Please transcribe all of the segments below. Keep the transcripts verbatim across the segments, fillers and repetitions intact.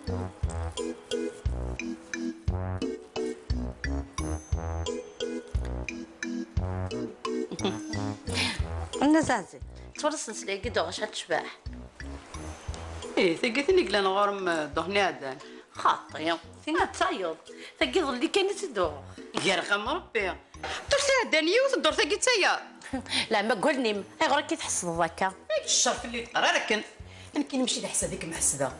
Nna Zaɛzi, twalaḍ ssenselya-agi d-uɣeɣ acḥal tecbeḥ? Ih, tagi tin i yellan ɣur-m, eh, ddehn iɛeddan. Xaṭi, tinna d tayeḍ. Tagi iḍelli kan i tt-id-uɣeɣ. Gar-aɣ am Rebbi. Ddurt iɛeddan yiwet, ddurt-agi d tayeḍ. Leɛma deg wallen-im, ayɣer akka i tḥesdeḍ akka? Ay, ccer fell-i teqqar ara akken. Nekk mačči d aḥsad i kem-ḥesdeɣ.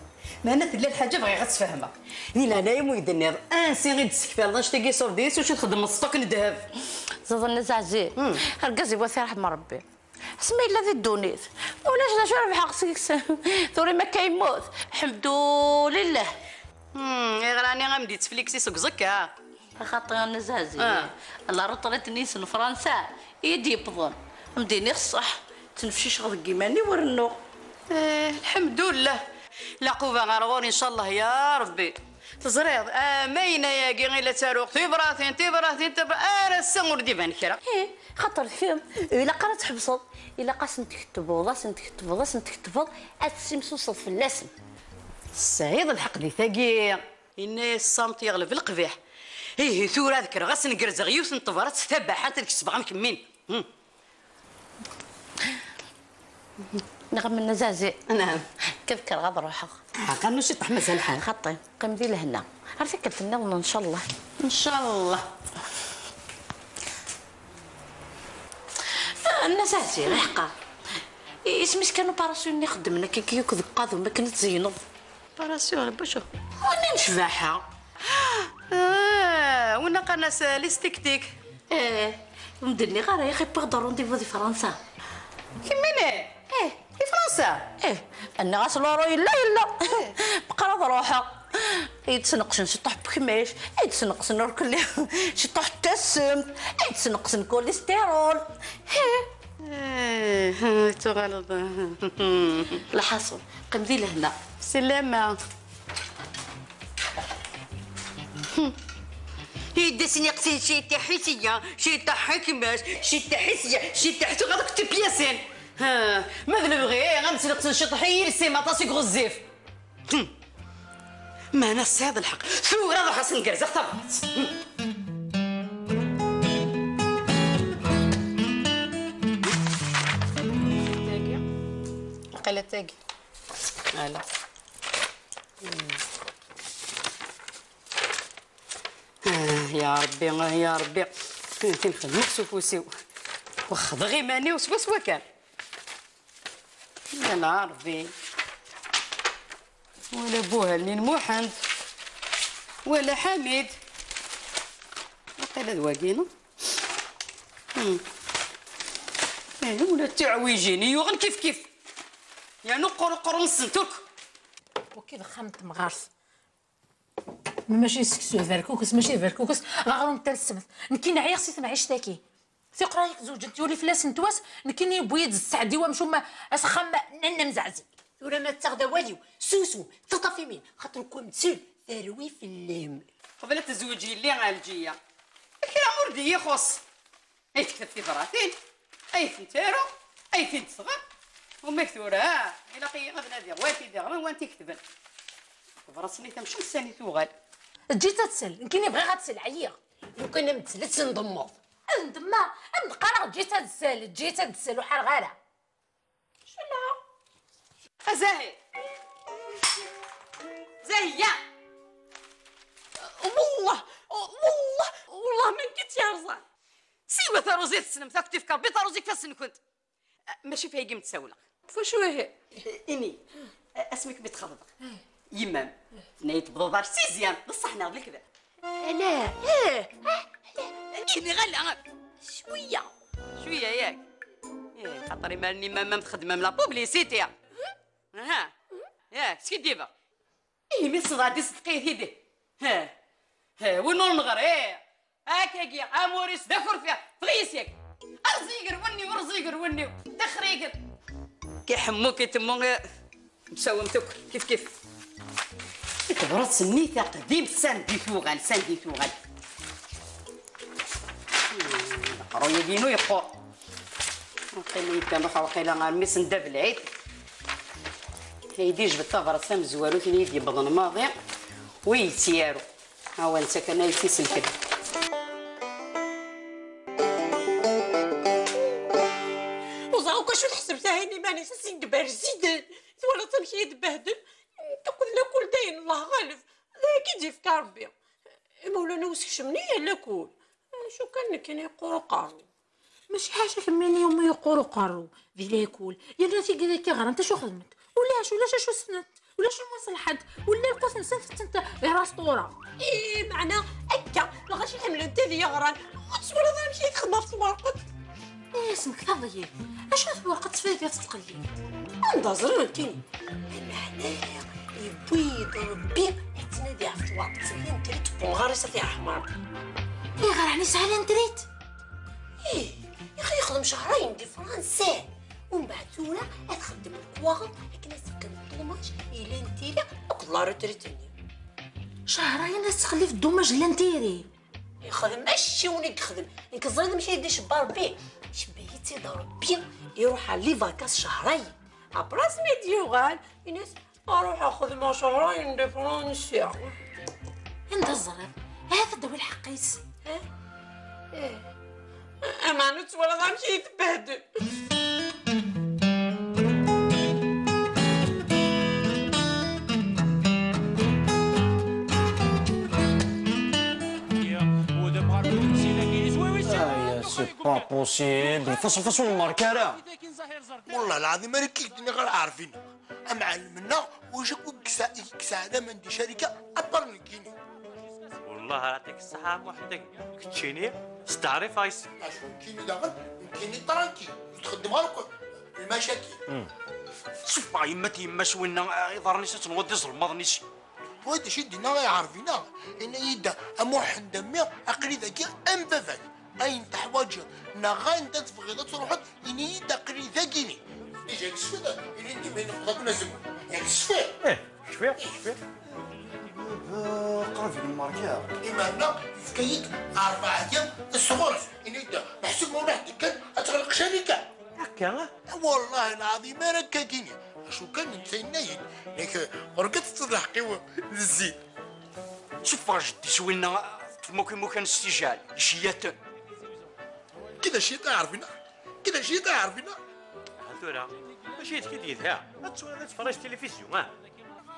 Meɛna tella lḥaǧa bɣiɣ ad tt-fehmeɣ. Di leɛnaya-m ur yi-d-tenniḍ, ansi i d-tessekfaleḍ annect-agi iṣurdi s wacu txeddmeḍ stock n ddheb? Ẓiḍ Nna Zaɛzi, argaz-iw ad t-irḥem Rebbi. Asmi yella di ddunit, ulac d acu rebḥeɣ seg-s. Tura ma akka yemmut, ḥemdulillah. Hmm, iɣrani am d-yettfliksi seg uẓekka. Axaṭi a Nna Zaɛzi, ah, la retraite-nni-s n Fransa i yi-d-yewwḍen. Am d-iniɣ ṣṣeḥ, ttnefciceɣ deg yiman-iw ur rennuɣ. Eh, lḥemdullah. Laquba ɣer ɣur-i, ncallah, ya Rebbi. Teẓriḍ, am ayen ayagi i la ttaruɣ tibratin, tibratin, tibratin, ar ass-a ur d-iban kra. Ih, xaṭer d kemm, ilaq ara tḥebseḍ. Ilaq ad sen-tketbeḍ, ad sen-tketbeḍ, ad sen-tketbeḍ, ad tessimsuseḍ fell-asen. Tesɛiḍ lḥeqq di tagi. Yenna-yas ṣṣamt yeɣleb leqbiḥ. Ihi tura ad kkreɣ ad sen-gerzeɣ yiwet n tebrat tabaḥant ad kesbeɣ am kemmin. Hmm. Neɣ am Nna Zaɛzi. Naɛam. Akka d kkreɣ ad ruḥeɣ. Ḥaqa nu ciṭṭaḥ mazal lḥal. Xaṭi, qqim di lehna. Ar tikkelt nniḍen, ncallah. Ncallah. Ah, Nna Zaɛzi, ḥqa. I-, isem-is kan uparasyu-nni xeddmen akka yakk deg uqadum akken ad tzeyyneḍ. Parasyu, bacu? Win n ccbaḥa. Ah, win qqaren-as l'esthétique. Eh, ur m-d-nniɣ ara, yaxi wwiɣ-d rendez-vous di Fransa. Kemmini? Eh. Di Fransa? Eh, nniɣ-as l'euro yella, yella. Eh. Bqar ad ruḥeɣ. Ay d-sneqsen ciṭuḥ n wekmac, ay d-sneqsen urkelli, ciṭuḥ n tassemt, ay d-sneqsen cholestérol. Eh. Eh, tuɣaleḍ. Lḥaṣun, qqim di lehna. Selama. Yedda sneqsen ciṭuḥ i sya, ciṭuḥ i kmac, ciṭuḥ i sya, ciṭuḥ tuɣaleḍ akk tepyasin. Ha, ma d lebɣi, ad nesneqsen ciṭuḥ i yilsim, aṭas i ɣezzif. Hmm. Meɛna tesɛiḍ lḥeqq. Tura ad ruḥeɣ ad sen-gerzeɣ tabrat. Hmm. Tagi. Qala tagi. Ala. Hmm. Ah, ya Rebbi, ah, ya Rebbi. Tin xedmeɣ s ufus-iw. Wexdeɣ iman-iw swaswa kan. Ya Rebbi. Wala Buhal n Muḥend. Wala Ḥamid. Waqila d wagi, no? Hmm. Eh, wala d tiɛwijin i yuɣen kif kif. Yernu qquṛ uqerru-nsent akk. Waki d axxam n temɣart. Mačči seksu d berkukes, mačči d berkukes, aɣrum n tal ssebt. Nekkini ɛyiɣ si temɛict-agi. Tiqra yak zewǧent yuli fell-asent wass, nekkini yewwi-yi-d sseɛd-iw amcum asexxam n Nna Mzeɛzi. Tura ma ttaɣ-d awal-iw, susu, teṭṭef imi, xaṭer kem-tt-, terwi fell-am. Qbel ad tezweǧ yelli Ɛelǧiya, kra ur d-iyi-ixuṣṣ. Ay tekteb tibratin, ay tent-aru, ay tent-tɣer. Umak tura, ah, ilaq-iyi ad nadiɣ, wa t-id-iɣren, wa t-iketben. Tabrat-nni tamcumt sani tuɣal. Eǧǧ-itt ad tsel, nekkini bɣiɣ ad tsel, ɛyiɣ. Lukan am tsel ad tendemmeḍ. Ad ndemmeɣ? Ad m-d-qqareɣ eǧǧ-itt ad tsel, eǧǧ-itt ad tsel, ur ḥareɣ ara. Cela. A Zahi. Zahiya. Wallah, wallah, wallah ma nekk i tt-yerẓan. Siwa taruẓi tessnemt akk tifka, bi taruẓi deg ifassen-nkent. Mačči f ayagi m-d-ssawleɣ. F wacu ihi? Ini, asmi kem-id-xeḍbeɣ. Yemma-m, tenna-yi tebḍuḍ ar sizyam, d ṣṣeḥ neɣ d lekdeb? Ala, eh, ah, ala, ini ɣala, cwiya. Cwiya, yak? Eh, xaṭer imaren-nni ma, ma txeddmem la publicité. Aha, yak, skiddibeɣ. Ihi mi ṣṣdeɣ di ṣedqiyi tidi. He, he, win ur neɣri. Akagi, amur-is d akurfiɣ, tɣis yak. Rẓiger wenni-w, rẓiger wenni-w, d axriger. Ki ḥemmu, ki temmu, eh, msawem tuk, kif kif. Tabrat-nni taqdimt, sandi tuɣal, sandi tuɣal. Hmm, aqerruy-agi-inu yeqqur. Aqim-iyi kan ruḥeɣ waqila ɣer mmi-s n Dda Belɛid. Aydi yejbed tabrat tamezwarut-nni i d-yewwḍen maḍi, u yettyaru. Awa netta kan ay tt-iselken. Ur ẓriɣ akk acu tḥesbet ahin iman-is, ass-n deg berziden. Twalaḍ amek i yi-d-behdel? Nekk akked lakul dayen, Allah ɣaleb. D ayagi i d-yefka Rebbi. Imawlan-iw skecmen-iyi lakul. Acu kan nekkini yeqqur uqerru. Mačči ḥaca kemmini umi yeqqur uqerru, di lakul, yerna tigi d akka ɣrant, acu xedment? Ulac, ulac acu ssnent, ulac umi ṣelḥent, ula lqut-nsent tettent di rasṭura. Ih, meɛna akka, lɣaci ḥemmlent ad iyi-ɣran, ur twalaḍ amek i txeddmeḍ tmerqeḍ? Ih, smektaḍ-iyi, acu twerqeḍ tfayda tettqellib? Anda ẓriɣ nekkini? Meɛna yewwi-d Rebbi ad tnadi ɣef twerqeḍ-nni n trit n umɣar-is At Yeɛmer. Ayɣer ɛni sɛan trit? Ih, ixi yexdem cehrayen di Fransa. Umbeɛd tura ad xeddem lekwaɣeḍ akken ad s-fken ṭumaj i lantiri akked la retraite-nni. Cehrayen ad s-txellif ṭumaj n lantiri. Yexdem acciwen i yexdem. Nekk ẓriɣ amek ay d-icebba Rebbi. Icebba-yi-tt-id Rebbi, iruḥ ɣer les vacances cehrayen. Après mi d-yuɣal, ini-as, "Ruḥeɣ xedmeɣ cehrayen di Fransa." Anda ẓriɣ? Ahat ad d-tawi lḥeqq-is. Eh? Eh. Ameɛna ur twalaḍ amek i yi-tbehdel? Aya, c'est pas possible. Façon, façon, ur merk ara. Wallah lɛaḍim ara k-id-nniɣ ɣer Ɛerfina. Amɛellem-nneɣ, wacu akk i yesɛa, i yesɛa laman di ccarika, à part nekkini? Wallah ara ṭik ṣṣeḥḥa a Muḥend, keččini, steɛrif a yessi. Acu nekkini daɣen, nekkini tranquille, ur txeddem ara akk lmacakil. Ṣeffer yemma-t yemma-s winna, iḍarren-is ad tenwa d iẓelmaḍen-is. Wa d acu i d-yenna Ɛerbi-nneɣ? Yenna-yi-d, a Muḥend a mmi, aql-i dagi am baba-k. Ayen teḥwaǧeḍ, neɣ anda tebɣiḍ ad truḥeḍ, ini-yi-d aql-i dagini. Ija tesfiḍ, ilindi ma ineqḍ akk azemmur. Yak tesfiḍ? Ih, cfiɣ, cfiɣ. Baba, qrib yemmerka. Imerna yefka-yi-d rebɛa ayyam sɣur-s. Ini-yi-d, meḥsub ma ulaḥ deg kan, ad teɣleq ccarika. Akka, ah? Wallah lɛaḍim ara akka-gini. Acu kan netta yenna-yi-d, nek ɣur-k ad teṭṭeḍ lḥeqq-iw d zzit. Tteffeɣ jeddi-s winna, ṭṭfem akk imukan s tijal, iceyyaten. Kida ceyyaṭ a Ɛerbi-nneɣ? Kida ceyyaṭ a Ɛerbi-nneɣ? Ha tura, mačči d kid yedha. Ad twaliḍ ad tferriǧ tilifizyu, ah?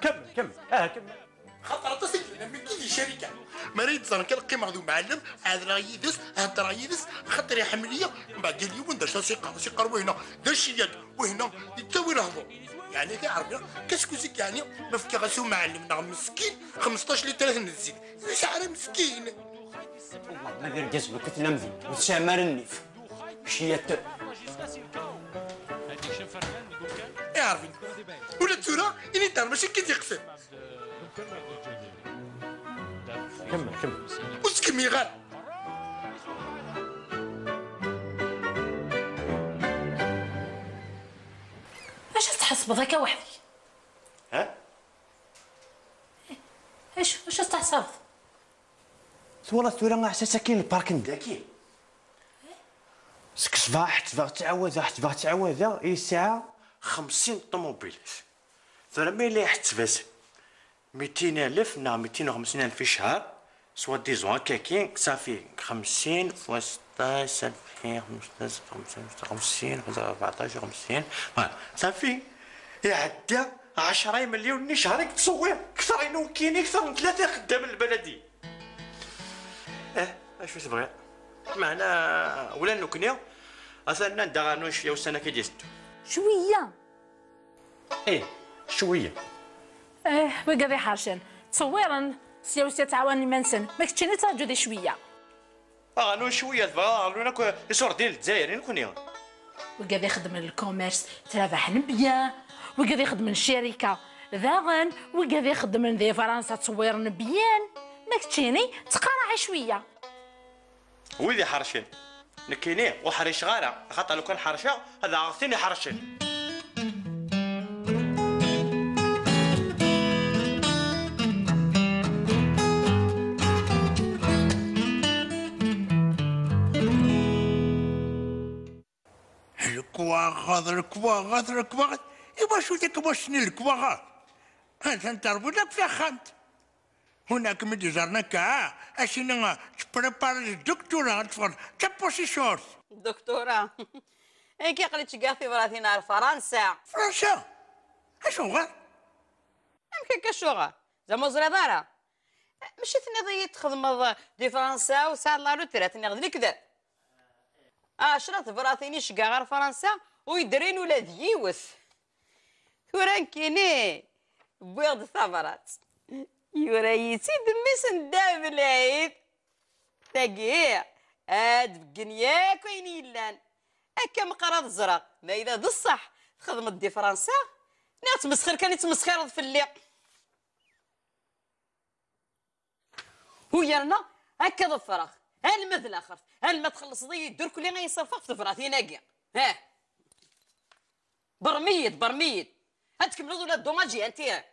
Kemmel, kemmel, ah, kemmel. Xaṭer aṭas i yellan am wigi di ccarika. Mi ara yi-d-ẓren kan qqimeɣ d umɛellem, ɛedleɣ yid-s, heddreɣ yid-s, axaṭer iḥemmel-iyi, mbeɛd yal yiwen d acu as-iqqar, as-iqqar wihna d aciyyad, wihna yettawi lehdur. Yeɛni a Ɛerbi, qu'est-ce que c'est yeɛni ma fkiɣ-as i umɛellem-nneɣ meskin xemseṭṭac litrat n zzit? Ur yesɛi ara meskin. Wallah ma d irgazen akk i tellam din, ur tesɛim ara nnif. Ciyat. A Ɛerbi, ula d tura, ini-d ar mačči akka i d-yeqsed. Kemmel, kemmel. Ur ttkemmileɣ ara. Acu tettḥesbeḍ akka weḥd-k? Ha? Acu, acu tettḥesabeḍ? Twalaḍ tura aɛessas akkin lpark n daki? Seg ṣṣbeḥ ḥettbeɣ ttɛawadeɣ, ḥettbeɣ ttɛawadeɣ, yesɛa xemsin ṭumubilat. Tura ma yella iḥetteb-as mitin alef neɣ mitin u xemsin alef i ccher, soit disons akkaki, ça fait xemsin fois seṭṭac, ça fait xemsin, xemsin, xemsin, rbeɛṭac, xemsin, voilà, ça fait, iɛedda ɛecra imelyunen i ccher i yettṣewwir, kter n nekkini, kter n tlata ixeddamen n lbaladi. Eh, acu tebɣiḍ? Meɛna, ula d nekkni, atan anda ɣer nunci ussan-agi d-iteddun. Cwiya! Ih, cwiya. Eh, wigad iḥercen, ttṣewwiren, sya u sya ttɛawanen iman-nsen. Ma keččini ttraǧu di cwiya. Aɣ rnun cwiya, tebɣa aɣ rnun akk iṣurdiyen n Lezzayer, i nekni. Wigad ixeddmen lkumirs, ttrebaḥen bien. Wigad ixeddmen ccirika, daɣen. Wigad ixeddmen di Fransa, ttṣewwiren bien. Ma keččini, ttqaraɛ i cwiya. Wid iḥercen. Nekkini, ur ḥriceɣ ara, axaṭer lukan ḥerceɣ, ad aɣeɣ tin iḥercen. Lekwaɣeḍ, lekwaɣeḍ, lekwaɣeḍ. Iwacu takebbust-nni n lekwaɣeḍ? Atan terwiḍ akk taxxamt. Huna kem-id-iẓerren akka, a s-iniɣ, teprepariḍ doctorat, ad teffɣeḍ d tapusiṣurt. Doctorat. Nekk aql-i ttgeɣ tibratin ar Fransa. Fransa? Acuɣer? Amek akka acuɣer? Zama ur teẓriḍ ara? Mačči tenniḍ-iyi txedmeḍ di Fransa u tesɛiḍ la retraite, nniɣ d lekdeb. Ɛecra tebratin i ceggeɣ ɣer Fransa, ur yi-d-rrin ula d yiwet. Tura nekkini, wwiɣ-d tabrat. Yura-yi-tt-id mmi-s n Dda Belɛid. Tagi, ad d-beggen yakk ayen yellan. Akka meqqar ad ẓreɣ, ma yella d ṣṣeḥ txedmeḍ di Fransa, neɣ ttmesxir kan i ttmesxireḍ fell-i. U yerna akka ḍefreɣ, alma d laxert, alma txellṣeḍ-iyi ddurkli ay ṣerfeɣ ɣef tebratin-agi. Ah! Berrem-iyi-d, berrem-iyi-d. Ad tkemmleḍ ula d dommages et intérêts.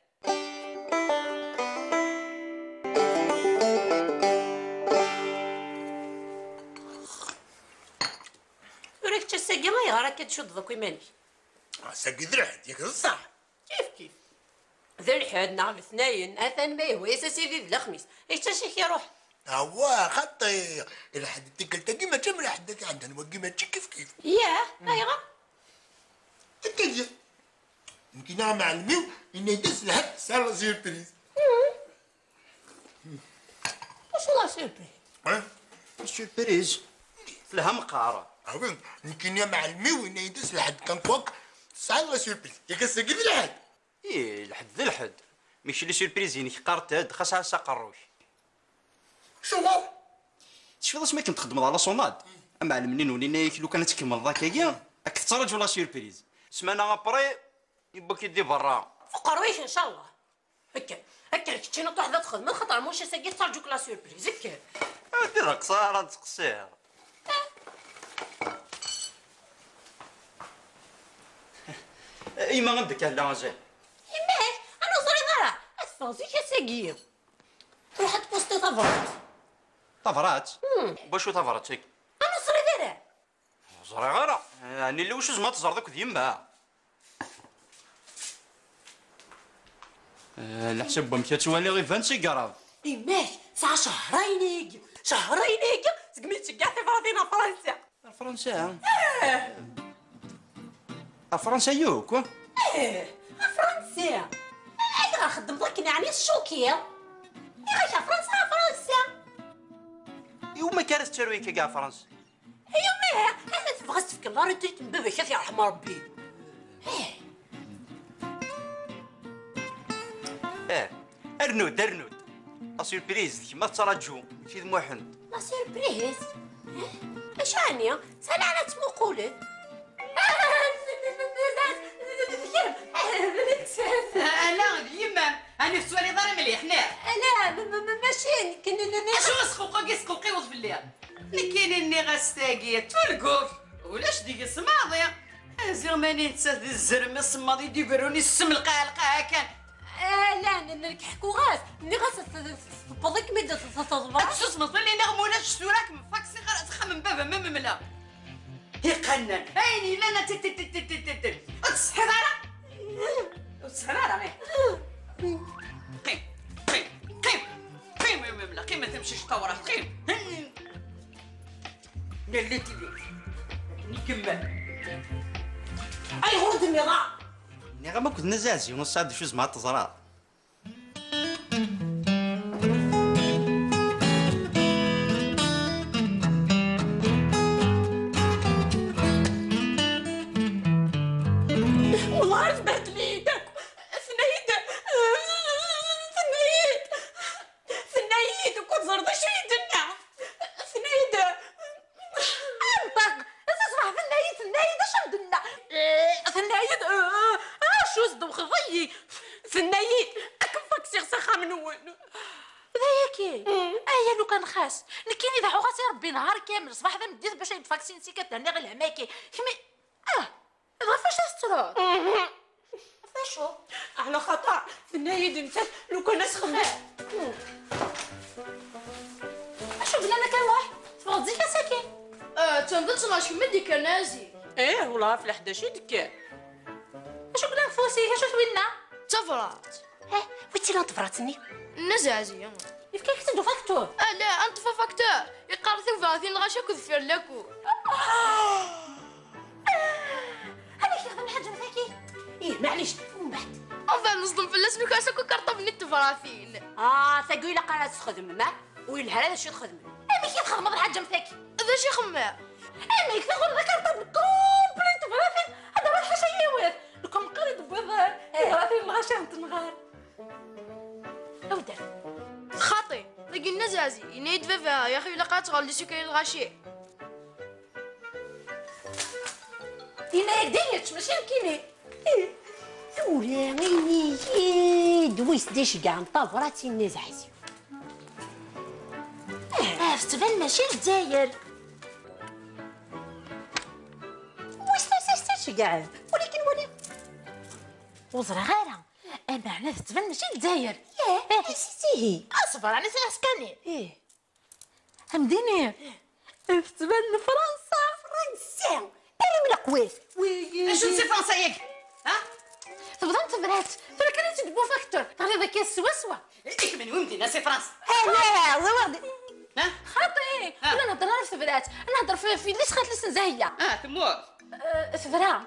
Tura kečč ass-agi ayɣer akka tcuddeḍ akk iman-ik? Ass-agi d lḥedd, yak d ṣṣeḥ. Kif kif. D lḥedd neɣ letnayen, atan ma yehwa-yas a sidi d lexmis. Yečča-k iruḥ. Awah, xaṭi. Lḥedd n tikkelt-agi mačči am lḥedd n tiɛeddan, wagi mačči kif kif. Yah, ayɣer? Akka d. Nekkini amɛellem-iw, yenna-yi-d ass lḥedd tesɛiḍ la surprise. Wacu la surprise? Eh? Surprise? Telha meqqar. Ah oui, nekkini amɛellem-iw, yenna-yi-d ass lḥedd kan kwak, tesɛiḍ la surprise. Yak ass-agi d lḥedd. Ih, lḥedd d lḥedd. Mačči les surprises-inek qqarent-d, xas ɛass aqerru-k. Acuɣer? Tecfiḍ asmi akken txeddmeḍ ɣer la sonade? Amɛellem-nni n unina-yak, lukan ad tkemmleḍ akkagi, ad k-tettraǧu la surprise. Ssmana après, yewwi-k-id di berra. Ɣef uqerru-ik, ncallah. Kker, kker, keččini truḥeḍ ad txedmeḍ, xaṭer muc ass-agi tettraǧu-k la surprise. Kker. Ati d aqṣar ad teqṣir. Yemma, anda akka tella azal? Yemma-k? Ur ẓriɣ ara. Ad teffeɣ zik ass-agi. Truḥ ad tpusti tabrat. Tabrat? Hmm. Bacu tabrat-agi? Ur ẓriɣ ara. Ur ẓriɣ ara. Ɛni lli wacu tzemreḍ ad teẓreḍ akked yemma? Eh, leḥsab wamek ad twaliḍ iban s igarab. Yemma-k, tesɛa cehrayen-agi, cehrayen-agi, segmi d-tceggeɛ tibratin ɣer Fransa. Ɣer Fransa? Eh. Ɣer Fransa yakk? Eh, ɣer Fransa. Ayɣer txeddmeḍ akken, ɛni tcukiḍ? Ayɣer ɣer Fransa, ɣer Fransa? Iwumi akka ara tettaru akka ɣer Fransa? Ay, umihi, ala tebɣa ad s-tefk la retraite n baba-k, ad t-yerḥem Rebbi. Eh. Eh, rnu-d, rnu-d. La surprise, d kemm ad tettraǧu, mačči d Muḥend. La surprise? Eh? Acu ɛni? Sani ara tettmuquleḍ? Ala, d yemma-m. Ɛni ur tettwaliḍ ara mliḥ, neɣ? Ala, m-, m-, m-, mačči nekk, n-, n-, n-, acu asquq-agi tesquqiweḍ fell-i? Nekkini nniɣ-as tagi d tulguft, ulac deg-s maḍi. Ziɣ mani nettat d zzerm asemmaḍ i d-iberrun, issem lqaɛa lqaɛa kan. Ala, n-, n-, nekk ḥkuɣ-as, nniɣ-as t-, t-, t-, tewweḍ-ikem-id t-, t-, teḍbeṛ. Ad tessusmeḍ fell-i neɣ mulac tura ad kem-faksiɣ ar texxam n baba-m am mla. Iqannan, ayen yellan ad t-, t-, t-, t-, t-, t-, ur tessetḥiḍ ara? Ur tessetḥiḍ ara, eh? Qqim, qqim, qqim, qqim, qqim, a mla, qqim a tamcict tawraɣt, qqim. Nella tili. Akken ikemmel. Ayɣer ur d-tenniḍ ara? Nniɣ-am akked Nna Zaɛzi, ur tesɛiḍ d acu tzemreḍ ad teẓreḍ. Wellah ar tbehdel-iyi-d akk. Tenna-yi-d, tenna-yi-d, tenna-yi-d, ur teẓriḍ acu i yi-d-tenna. Tenna-yi-d, Ṭṭaq, taṣebḥt tenna-yi, tenna-yi-d acu am d-tenna. Eh, tenna-yi-d, eh, eh, acu tesdewxeḍ-iyi? Tenna-yi-d, ad kem-faksiɣ s axxam-nwen. D ayagi? Mm. Aya lukan xas. Nekkini deɛɛuɣ-as i Rebbi nehar kamel, ṣṣbeḥ tameddit, bac ad yi-d-faksini sika ad d-rniɣ i lehma-agi. Kemmi, ah, ɣef wacu tettruḍ? Mhm. Ɣef wacu? Ɛla xaṭer, tenna-yi-d nettat lukan ad txemmem. Acu blan akka ruḥ? Teffɣeḍ zik ass-agi? Ah, attan d ttnac, kemm i d-ikkren a Aziz. Ih, wellah ɣef leḥdac i d-tekker. Acu blan Pusi, acu-t winna? D tabrat. Eh, wi tt-ilan tebrat-nni? Nna Zeɛziya. Yefka-yak-tt-id ufaktur? Ala, ad neṭṭef afaktur. Yeqqar tibratin lɣaci akked firla akked. Amek yexdem lḥaǧa am tagi? Ih, maɛlic, umbeɛd. Enfin, neẓdem fell-as, nuker-as akk ikarṭaben-nni n tebratin. Ah, tagi ilaq ara tt-txedmem, ah? Ur yelha ara d acu i txedmem. Amek i txedmeḍ lḥaǧa am tagi? D acu i xemmeɣ? Amek taɣeḍ d akarṭab complet n tebratin, ad d-terreḍ ḥaca yiwet? Lukan meqqar i d-tewwiḍ, eh, tibratin n lɣaci n tenɣar. Awder. Xaṭi, tagi nna Zeɛzi, yenna-yi-d baba, yaxi ilaq ad tɣelli s ukayad n lɣaci. Yenna-yak-d i kečč, mačči nekkini. Ih, tura ini-yi-d wi s-d-iceggɛen tabrat i nna Zeɛzi. Ah, tettban mačči n Lezzayer. Wissen ansi s-tt-id-ceggɛen, walakin wali. Ur ẓriɣ ara. Ameɛna tettban mačči n Lezzayer. Yah, eh, ansi-tt ihi? Aṣber, ɛni sɛiɣ skani? Ih. Amdini, tettban n Fransa. Fransa? Arim leqwat. Wigi. Acu n si Fransa-yagi? Ha? Tebḍa n tebrat. Tura kan i tt-id-wwin ufaktur. Teɣliḍ akka swaswa. I kemm anwi Mdina si Fransa? Ala, ẓriɣ di. Ha? Xaṭi, ha, ur nehder ara f tebrat. Nehder f, f yelli-s xalti-s n Zahya. Ah, temmut. Eh, tebra.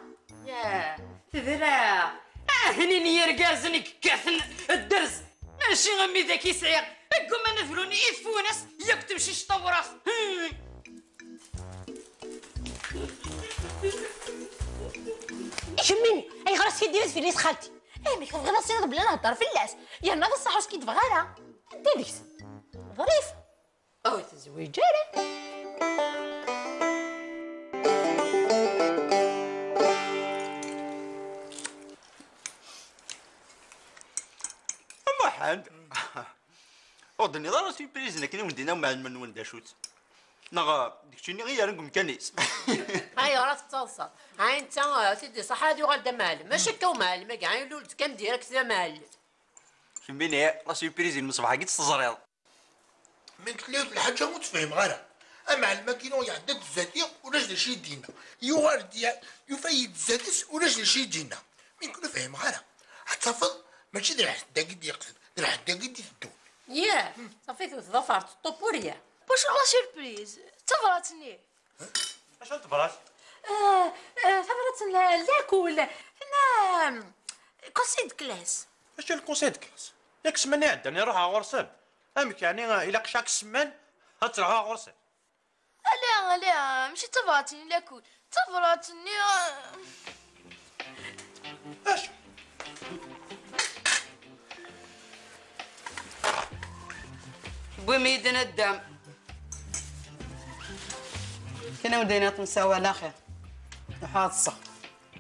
Yah, tebra. Ah, hnin yergazen i yekkaten dderz. Mačči am widak i sɛiɣ. Ggumman ad brun i tfunast, yakk temcict tawraɣt. Hmm. I kemmini, ayɣer as-skiddibet fell-i s xalti? Amek tebɣiḍ ad tiniḍ belli nhedder fell-as? Yerna d ṣṣeḥ ur skiddbeɣ ara. Anda deg-sen? Ḍrif. Ur tezwiǧ ara. Muḥend. Ur d-tenniḍ ara s iprizen akken i wen-d-yenna umɛellem-nwen d acu-tt? Neɣ, eh, d keččini i yerran deg umkan-is? Ayɣer ad tettaḍsaḍ? Ha netta, eh, t-id-iṣaḥ ad yuɣal d amɛellem. Mačči akka umɛellem-agi, ha ilul-d kan direct d amɛellem. Kemmini, la surprise n lmeṣbaḥ-agi tt-teẓriḍ. Mi nekk tella yiwet lḥaǧa ur tt-fhimeɣ ara. Amɛellem-agi-inu iɛedda-d zdat-i, ulac d acu i d-yenna. Yuɣal-d ya-, yufa-yi-d zdat-s, ulac d acu i d-yenna. Mi nekk ur fhimeɣ ara. Ad tafeḍ, mačči d lḥedd-agi i d-yeqsed, d lḥedd-agi i d-iteddun. Yah, ṣafi tewteḍ afar teṭṭup ur ya. Wacu la surprise? D tabrat-nni. Acu n tebrat? Eh, eh, tabrat n lakul. Tenna, mm, conseil de classe. Acu n conseil de classe? Yak ssmana iɛeddan i ruḥeɣ ɣur-sen. Amek yeɛni, eh, ilaq cak ssman ad truḥeɣ ɣur-sen? Ala, ala, mačči d tabrat-nni lakul. D tabrat-nni, eh, Acu? Tewwim-iyi-d naddam. Kan awen-d-iniɣ temsawa ala xir. Ruḥ ad ṭṭseɣ.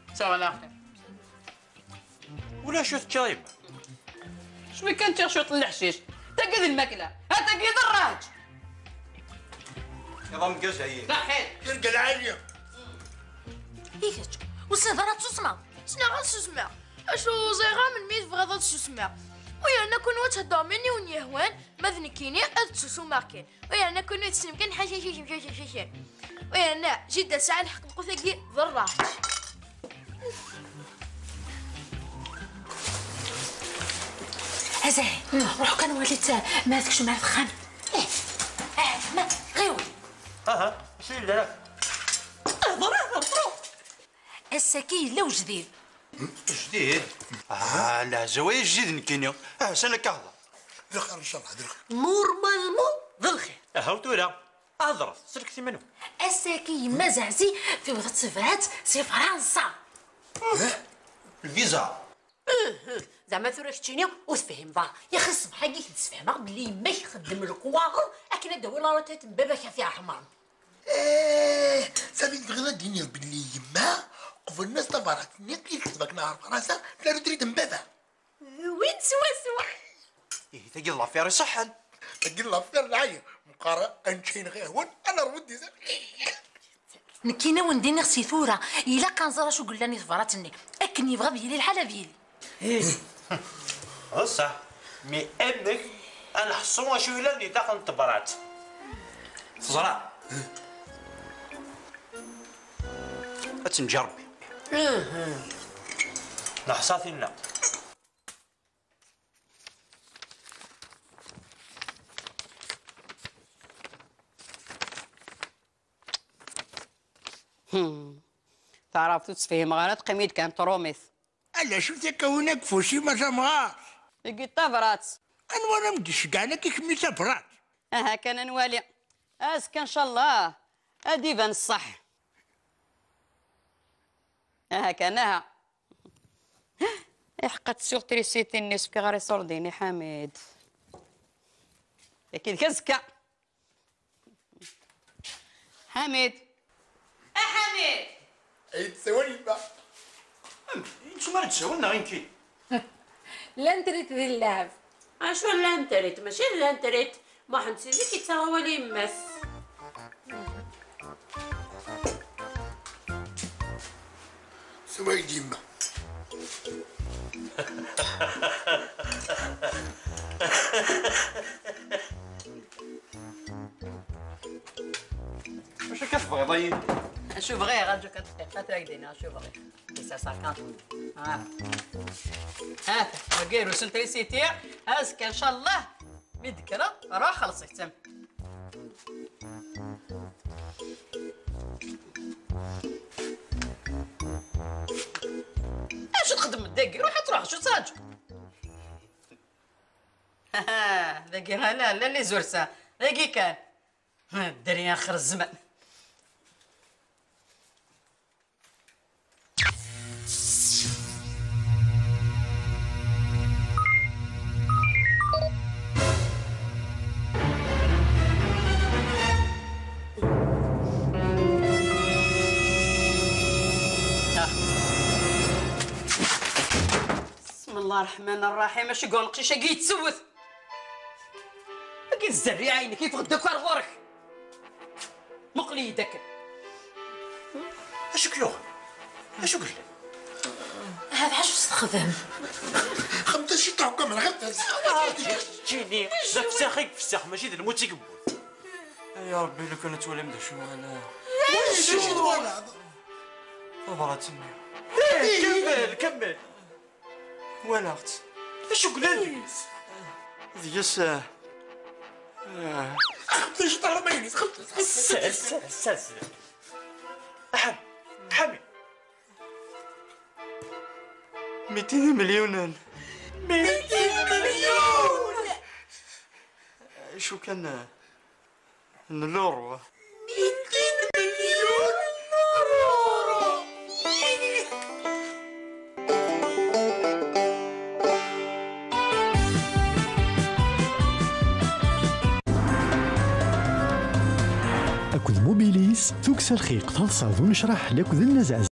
Temsawa ala xir. Ulac ur teččiḍ yemma. Cwi kan ččiɣ cwiṭ n leḥcic. Tagi d lmakla. Ha tagi d rraḥ. Iḍ ameggaz a yir. D axir. Tirga lɛali. I kečč, ur tessineḍ ara ad tsusmeḍ? Ssneɣ ad susmeɣ. Acu ẓriɣ ara melmi i tebɣiḍ ad susmeɣ. U yerna kunwi ad theddṛem ayen i wen-yehwan, ma d nekkini ad tsusmeɣ kan. U yerna kunwi tessnem kan ḥaca, ḥaca, ḥaca, ḥaca. U yerna jida tesɛa lḥeqq, lqut-agi d rraḥ. Azay, ruḥ kan walit ma tekcem ar texxamt. Eh, eh, ma, ɣiwel. Aha, acu yellan? Hḍer, hḍer, ruḥ. Ass-agi yella ujdid. Ujdid? Ah, leɛzaway ajdid nekkini. Ah, sani akka hḍer. D lxir, ncallah, d lxir. Normalement, d lxir. Aha, u tura? Hḍret, sellket iman-nwen. Ass-agi yemma Zeɛzi tewweḍ-d tebrat si Fransa. Eh? Lviza? Uhuh, zeɛma tura keččini ur tefhimeḍ ara. Yaxi ṣṣbeḥ-agi i k-d-sfehmeɣ belli yemma-k txeddem lekwaɣeḍ akken ad d-tawi la retraite n baba-k ɣef iɛemren. Eh, sani tebɣiḍ ad d-tiniḍ belli yemma qeblen-as tabrat-nni i tekteb akken ɣer Fransa, la retraite n baba. Win swaswa. Ihi, tagi d l'affaire iṣeḥḥen. Tagi d l'affaire lɛali. Meqqar ad nečč ayen ɣ-ihwan, ad nerwu ddizer. Nekkini ad wen-d-iniɣ si tura, ilaq ad nẓer acu yellan i tebrat-nni. Akken yebɣa ad yili lḥal ad yili. D ṣṣeḥ, mi amek ad nḥessu acu yellan di daxel n tebrat? Teẓra? Ad tt-neǧǧ Rebbi. Neḥsa tinna. Hmm. Taɛrabt ur tt-fhimeɣ ara, teqqim-id kan trumit. Ala, cfut akka win akk ufus-im a tamɣart. Deg tabrat. Anwa ara m-d-iceggɛen akka i kemm i tabrat? Aha kan ad nwali. Azekka ncallah ad d-iban ṣṣeḥ. Aha kan, aha. Iḥeqqa tessuɣ trisiti-nni, s-fkiɣ ara iṣurdiyen i Ḥamid. Dagi d azekka. Ḥamid! A Ḥamid! Ay d-tsawal yemma. Amek? Yettum ara d-tsawal neɣ inki? Llan trit di lleɛb. Acu llan trit? Mačči llan trit. Muḥend Si Zik yettaɣ awal i yemma-s. Sawal-d yemma. Acu akka tebɣiḍ a yelli? Acu bɣiɣ, aǧu kan dqiqa, tura ak-d-iniɣ acu bɣiɣ. Yesɛa sarkant. Ah. Ha, wagi rus n trisiti, azekka ncallah mi d-kkreɣ ruḥ xelleṣ-it. Acu txeddmeḍ dagi? Ruḥ ad truḥ, acu ttraǧu? Dagi ala, ala les ours, dagi kan. Dderya axir zzman. بسم الله الرحمن الرحيم، acu yuɣen aqcic-agi yettewwet? Agi d zzerriɛa-inek, yeffeɣ-d akk ar ɣur-k. Muqel-iyi-d akken. Acu k-yuɣen? Acu yellan? Hada acu s-texdem? Xemt-as ciṭuḥ n waman, xemt-as. Ǧǧini, d afsax i yefsex, mačči d lmut i yewwet. Ay Ṛebbi, lukan ad twalim d acu walaɣ. D acu twalaḍ? Tabrat-nni. Kemmel, kemmel. Walaɣ-tt. D acu yellan deg-s? Deg-s, ah, ah. Xemt-as ciṭuḥ n waman-is, xemt-as, xemt-as. Sers, sers, sers. Ḥami, Ḥami. ميتين مليون. ميتين مليون. شو كان؟ N luru. ميتين مليون لورو. Akked Mobilis, tukksa, lxiq, taḍsa d unecraḥ, akked nnazɛa.